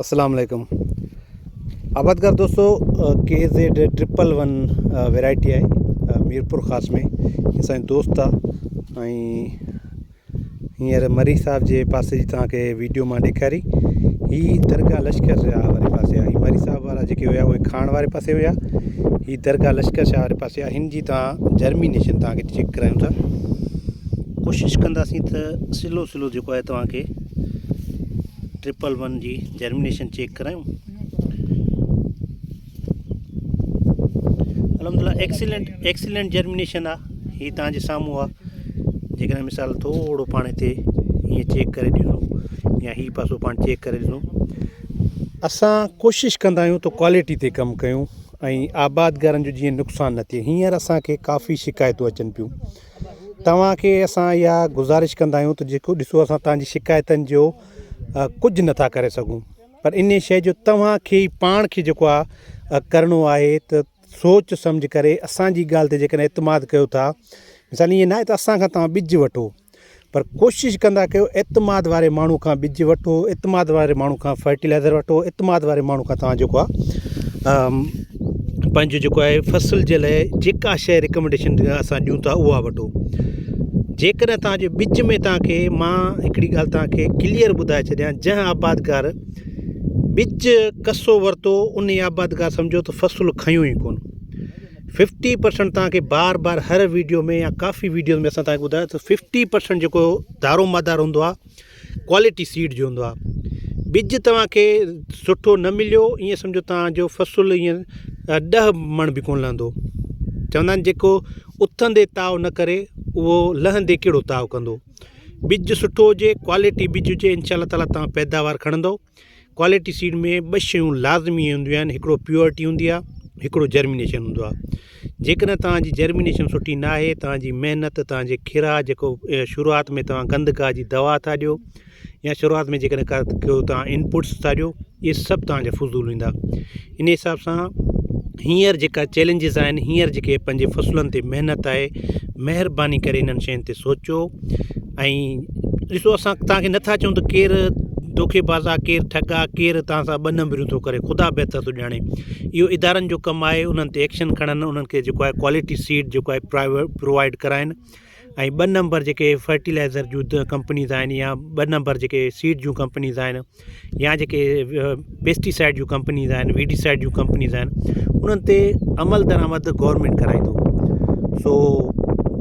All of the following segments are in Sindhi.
اسلام عليڪم آبادگار دوستو K Z triple one variety آهي ميرپور خاص ۾ اسان جو دوست آ ۽ هينئر مري صاحب جي پاسي جي توهان کي ويڊيو مان ڏيکاري هي درگاهه لشڪر شاهه واري پاسي آهي مري صاحب وارا جيڪي هيا اهي کاڻ واري پاسي هيا هي درگاهه لشڪر شاهه واري پاسي آهي هن جي توهان جرمينيشن توهان کي چيڪ ڪرايون ٿا ڪوشش ڪنداسين ته سلو سلو جيڪو آهي توهان کي ٽرپل ون جي جرمينيشن چيڪ ڪرايون الحمدلله ايڪسيلنٽ ايڪسيلنٽ جرمينيشن آ هي تان جي سامهون آ جيڪڏهن مثال ٿورو پاڻ هتي هيئن چيڪ ڪري ڏسون يا هي پاسو پاڻ چيڪ ڪري ڏسون اسان ڪوشش ڪندا آهيون ته ڪوالٽي تي ڪم ڪيون ۽ آبادگارن جو جيئن نقصان نه ٿئي هينئر اسان کي ڪافي شڪايتون اچن پيون توهان کي اسان اها گذارش ڪندا آهيون ته جيڪو ڏسو اسان توهان جي شڪايتن جو ڪجهه نٿا ڪري سگهون پر ان شيء جو توهان کي ئي پاڻ کي جيڪو آهي ڪرڻو آهي ته سوچ سمجهه ڪري اسان جي ڳالهه تي جيڪڏهن اعتماد ڪيو ٿا مثال ائين ناهي ته اسان کان توهان ٻج وٺو پر ڪوشش ڪندا ڪيو اعتماد واري ماڻهو کان ٻج وٺو اعتماد واري ماڻهو کان فرٽيلائزر وٺو اعتماد واري ماڻهو کان توهان جيڪو آهي پنهنجو جيڪو آهي فصل جي لاء جيڪا شيء ريڪمنڊيشن اسان ڏيون ٿا اها وٺو جيڪڏهن توهان جي ٻج ۾ توهان کي مان هڪڙي ڳالهه توهان کي ڪليئر ٻڌائي ڇڏيان جنهن آبادگار ٻج ڪسو ورتو ان آبادگار سمجهو ته فصل کنيو ئي ڪونه ففٽي پرسنٽ توهان کي بار بار هر ويڊيو ۾ يا ڪافي ويڊيوز ۾ اسان توهان کي ٻڌايو ته ففٽي پرسنٽ جيڪو دارو مدار هوندو آهي ڪوالٽي سيڊ جو هوندو آهي ٻج توهان کي سٺو نه مليو ائين سمجهو توهان جو فصل ائين ڏهه مڻ به ڪونه لهندو چوندا آهن جيڪو اٿندي تاء نه ڪري اهو لهندي ڪهڙو تاء ڪندو ٻج سٺو هجي ڪوالٽي ٻج هجي انشاء الله تعاليٰ توهان پيداوار کڻندو ڪوالٽي سيڊ ۾ ٻه شيون لازمي هونديون آهن هڪڙو پيورٽي هوندي آهي هڪڙو جرمينيشن هوندو آهي جيڪڏهن توهان جي جرمينيشن سٺي نه آهي توهان جي محنت توهان جي کيرا جيڪو شروعات ۾ توهان گندگاهه جي دوا ٿا ڏيو يا شروعات ۾ جيڪڏهن ڪا ڪو توهان انپوٽس ٿا ڏيو اهي سڀ توهان جا فضول ويندا ان حساب سان هينئر جيڪا چئلينجز آهن هينئر جيڪي پنهنجي فصلن تي محنت آهي مهرباني ڪري انهن شين تي سوچو ۽ ڏسو اسان توهان کي نٿا چئون ته ڪير دوکي باز آ ڪير ٺڳ آ ڪير توهان سان ٻه نمبريون ٿو ڪري خدا بهتر ٿو ڄاڻي اهو ادارن جو ڪم آهي انهن تي ايڪشن کڻن انهن کي جيڪو آهي ڪوالٽي سيڊ جيڪو آهي پرووائڊ ڪرائن ۽ ٻه نمبر جيڪي فرٽيلائزر جون ڪمپنيز آهن يا ٻه نمبر جيڪي سيڊ جون ڪمپنيز آهن يا جيڪي پيسٽي سائيڊ جون ڪمپنيز آهن ويڊي سائيڊ جون ڪمپنيز آهن انهن تي عمل درآمد گورنمينٽ ڪرائيندو سو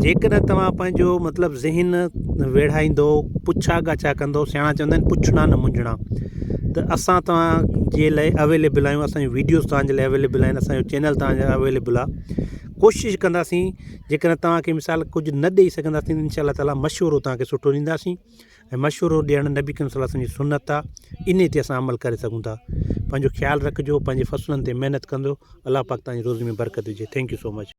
جيڪڏهن توهان پنهنجو مطلب ذهن ويڙهائيندو پڇا ڳاڇا ڪندو سياڻا چوندا آهن پڇڻا نه منجهڻا ته اسان توهان جي لاء اويليبل آهيون اسانجون ويڊيوز توهان جي لاء اويليبل آهن اسانجو چينل توهان جي لاء اويليبل آهي ڪوشش ڪنداسين جيڪڏهن توهان کي مثال ڪجهه نه ڏئي سگهنداسين انشاء الله تعالي مشورو توهان کي سٺو ڏينداسين ۽ مشورو ڏيڻ نبي ڪريم صلي الله عليه وسلم جي سنت آ انهي تي اسان عمل ڪري سگهون ٿا پنهنجو خيال رکجو پنهنجي فصلن تي محنت ڪندو الله پاڪ توهان جي روزي ۾ برڪت وجهي thank you so much.